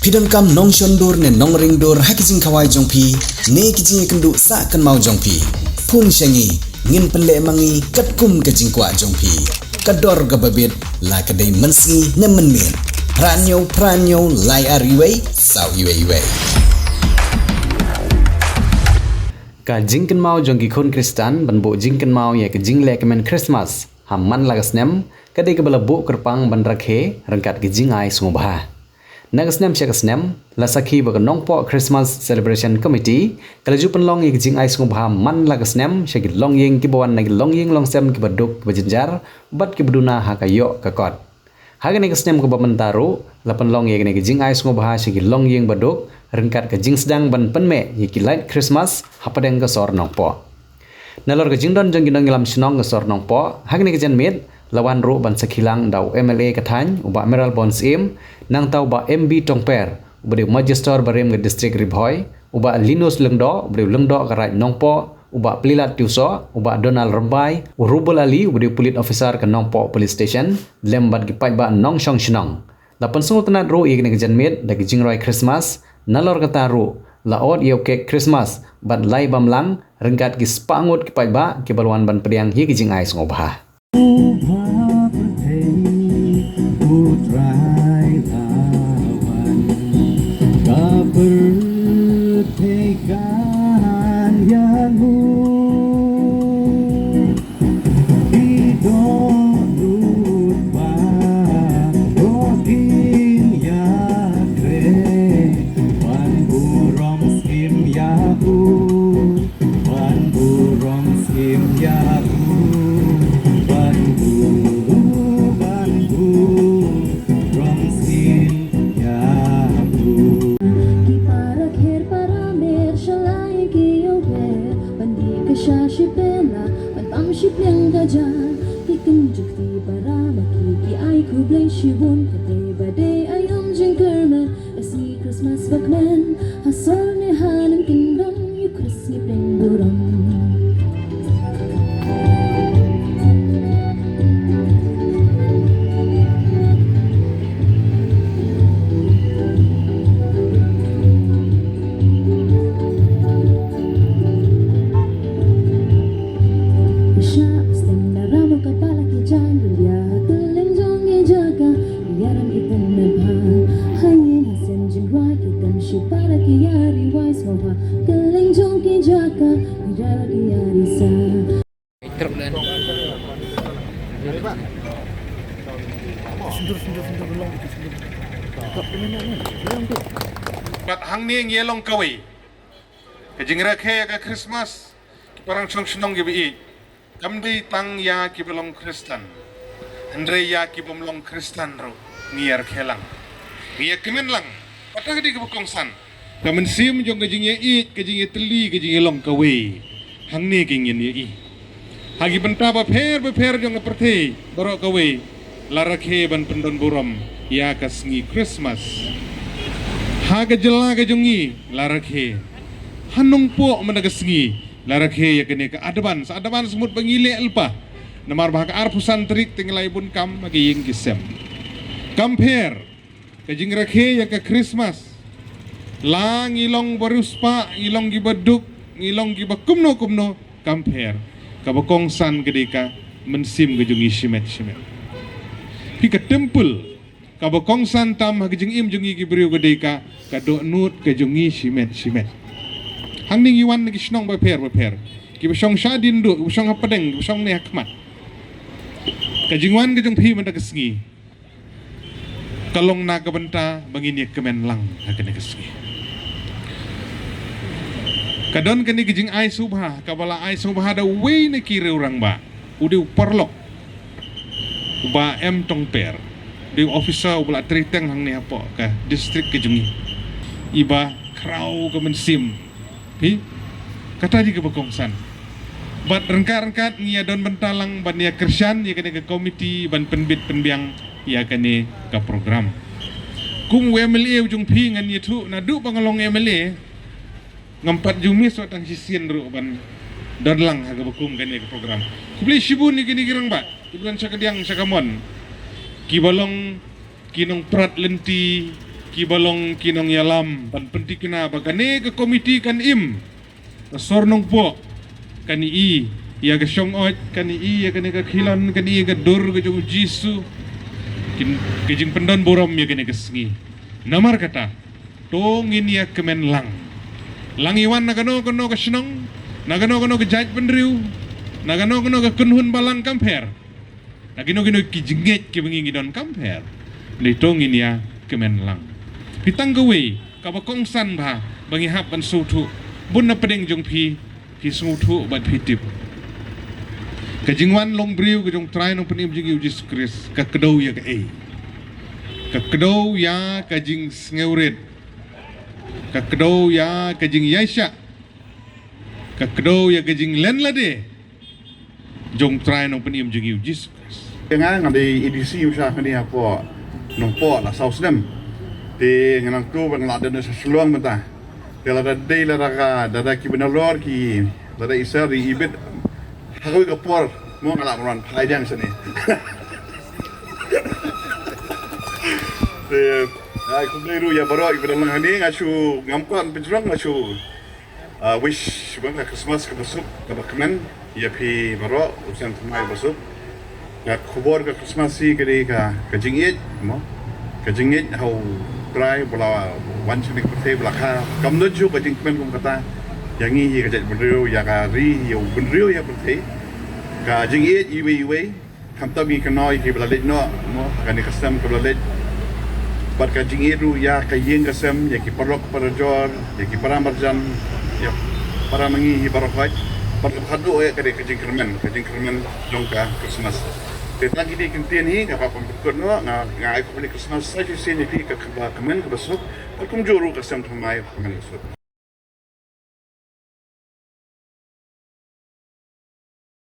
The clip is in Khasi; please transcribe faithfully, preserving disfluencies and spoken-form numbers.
Phi donkam nongshon dur ne nongring dur ha ki jingkhawai jong phi ne ki jingïakynduh sah kynmaw jong phi? Phone sha ngi, ngin pynleh ma ngi katkum ka jingkwah jong phi. Ka dor kaba bit, la ka dei mynsngi ne mynmiet. Phra hynñiew phra hynñiew lai ar wei saw wei wei. Ka jingkynmaw jong ki khun Khristan ban buh jingkynmaw ïa ka jingleh kmen Christmas ha man la ka snem ka dei kaba la buh kyrpang ban rakhe ryngkat ka jingai sngewbha. Na ka snem sha ka snem, la sakhi ba ka Nongpoh Christmas Celebration Committee ka la ju pynlong ïa ka jingai sngewbha man la ka snem sha ki longïing kiba wan na ki longïing longsem kiba duk kiba jynjar bad kiba duna ha ka ïoh ka kot. Ha kane ka snem kaba mynta ruh, la pynlong ïa kane ka jingai sngewbha sha ki longïing ba duk ryngkat ka jingsdang ban pynmih ïa ki light Christmas hapdeng ka sor Nongpoh. Nalor ka jingdon jong ki nongïalam shnong ka sor Nongpoh, ha kane ka janmiet la wan ruh ban sakhi lang da u M L A ka thaiñ, u Bah Mayralborn Syiem, nangta u Bah M B Tongper, uba dei u Magister barim ka District Ri Bhoi, u Bah Linus Lyngdoh, uba dei u Lyngdoh ka Raid Nongpoh, u Bah Plilat Tiewsoh, u Bah Donald Rymbai, u Rubul Ali, uba dei u Police Officer ka Nongpoh Police Station, lem bad ki paidbah nongshong shnong. La pynsngewtynnat ruh ïa kane ka janmiet da ki jingrwai Christmas, nalor kata ruh la ot ïa u kek Christmas bad lai bam lang ryngkat ki spah ngut ki paidbah kiba la wan ban pdiang ïa ki jingai sngewbha. Ki para kher para mer shalai ki ïoh wer ban dih ka sha shi pela ban pam shi pliang ka jar. Ki kynjuk ti para ma ki ki ai khublei shibun ka dei ba dei aïom jingkyrmen. Ka sngi Christmas ba kmen ha sor ne ha nang kyndong ïa u Khrist ngi pdeng burom. Sha stem na ramo ka pala ki jan ria kylleng jong ki jaka. Ïalam ïa ka naba ha ïing ha sem jingrwai ki kam shi para ki ïa ri wai sngewbha. Kylleng jong ki jaka ïa ri sa. Bad hangne ngi ïa long kawei ka jingrakhe ïa ka Christmas. Ki para nongshong shnong kiba ïeit, kam dei tang ïa kiba long Khristan, hynrei ïa ki bym long Khristan ruh ngi ïa rakhe lang, ngi ïa kmen lang. Kata ka dei kaba kongsan. Ka mynsiem jong ka jingïaieit, ka jingïatylli, ka jingïalong kawei, hangne ka ngin ïa i. Ha ki bynta bapher bapher jong ka pyrthei baroh kawei la rakhe ban pyndon burom ïa ka sngi Christmas. Ha ka jylla ka jong ngi la rakhe. Ha Nongpoh mynta ka sngi la rakhe ïa kane ka advance, advance mut ba ngi leh lypa. Namar ba ha ka arphew san tarik te ngi la ïa bun kam ha ki ïing ki sem. Kam pher ka jingrakhe ïa ka Christmas. La ngi long ba riewspah, ngi long kiba duk, ngi long kiba kumno kumno, kam pher. Kaba kongsan ka dei ka mynsiem ka jong ngi shimet shimet. Phi, ka temple kaba kongsan tam ha ka jingim jong ngi ki briew ka dei ka, ka dohnud ka jong ngi shimet shimet. Hangne ngi wan na ki shnong bapher bapher, kiba shong shadien duh, kiba shong hapdeng, kiba shong ne ha khmat. Ka jingwan ka jong phi mynta ka sngi ka long na ka bynta ba ngin ïa kmen lang ha kane ka sngi. Ka don kane ka jingai sngewbha kaba la ai sngewbha da uwei na ki riew rangbah, u dei u paralok, u Bah M Tongper, u dei u officer uba la trei teng hangne hapoh ka district ka jong ngi, iba khraw ka mynsiem. Phi, kata dei kaba kongsan. Bad ryngkat ryngkat ngi ïa don bynta lang ban ïa kyrshan ïa kane ka komiti ban pynbit pynbiang ïa kane ka program. Kum u M L A u jong phi, ngan ïathuh naduh ba nga long M L A ngam pat ju miss wat tang shisien ruh ban don lang ha kaba kum kane ka program. Khublei shibun ïa kine ki rangbah kiba don sha kadiang sha kamon, kiba long ki nongprat lynti, Ki ba long ki nongïalam ban pynthikna ba kane ka komiti kan im, ka sor Nongpoh kan i ïa ka shong-ot, kan i ïa kane ka khilon, kan i ïa ka dur ka jong u Jisu. Kin, ka jingpyndon burom ïa kane ka sngi. Namar kata, to ngin ïa kmen lang. Lang i wan na kano kano ka shnong, na kano kano ka jaitbynriew, na kano kano ka kynhun balang kam pher. Na kino kino ki jingngeit kiba ngi ngi don kam pher. Dei to ngin ïa kmen lang. Phi tang kawei kaba kongsan bha ba ngi hap ban sngewthuh. Bun na pdeng jong phi, phi sngewthuh bad phi tip. Ka jingwan long briew ka jong Trai Nongpynim jong ngi u Jisu Khrist ka kdew ïa kaei? Ka kdew ïa ka jingsngewrit. Ka kdew ïa ka jingïaishah. Ka kdew ïa ka jinglen lade jong Trai Nongpynim jong ngi u Jisu Khrist. Nga nga dei A D C u sha kane hapoh Nongpoh la saw snem. Te nga nang tu ban la don sha Shillong mynta. Te lada dei lada ka, lada ki bynalor ki, lada i sir i bit ha kawei ka por mo nga la ban phai jang shane. Te ai khublei ruh ïa baroh i bynalor hangne, nga shu ngam kwah pynjrong, nga shu Ah, wish bad ka Christmas kaba suk kaba kmen ïa phi baroh, u snem thymmai ba suk. Ka khubor ka Christmas hi ka dei ka, ka jingïeit mo, ka jingïeit ha u Trai ba la wan sha kane ka pyrthei ba la kha. Kam don shuh ka jingkmen kum kata ïa ngi hi ka jaitbynriew, ïa ka ri, ïa u bynriew, ïa pyrthei. Ka jingïeit iwei iwei. Khamtam ïa ki kynnoh ïa kiba la leit noh mo, ha kane ka snem kaba la leit. Bad ka jingïeit ruh ïa ka ïing ka sem, ïa ki paralok parajor, ïa ki para marjan, ïa para mangi hi baroh khoit. Bad kaba khatduh ïa ka dei ka jingkyrmen, ka jingkyrmen jong ka Christmas. Te tang kine ki ktien hi nga kwah ban pynkut noh, nga, nga ai khublei Christmas sa shisien ïa phi, ka kaba kmen kaba suk. Bad kumjuh ruh ka snem thymmai kaba kmen kaba suk.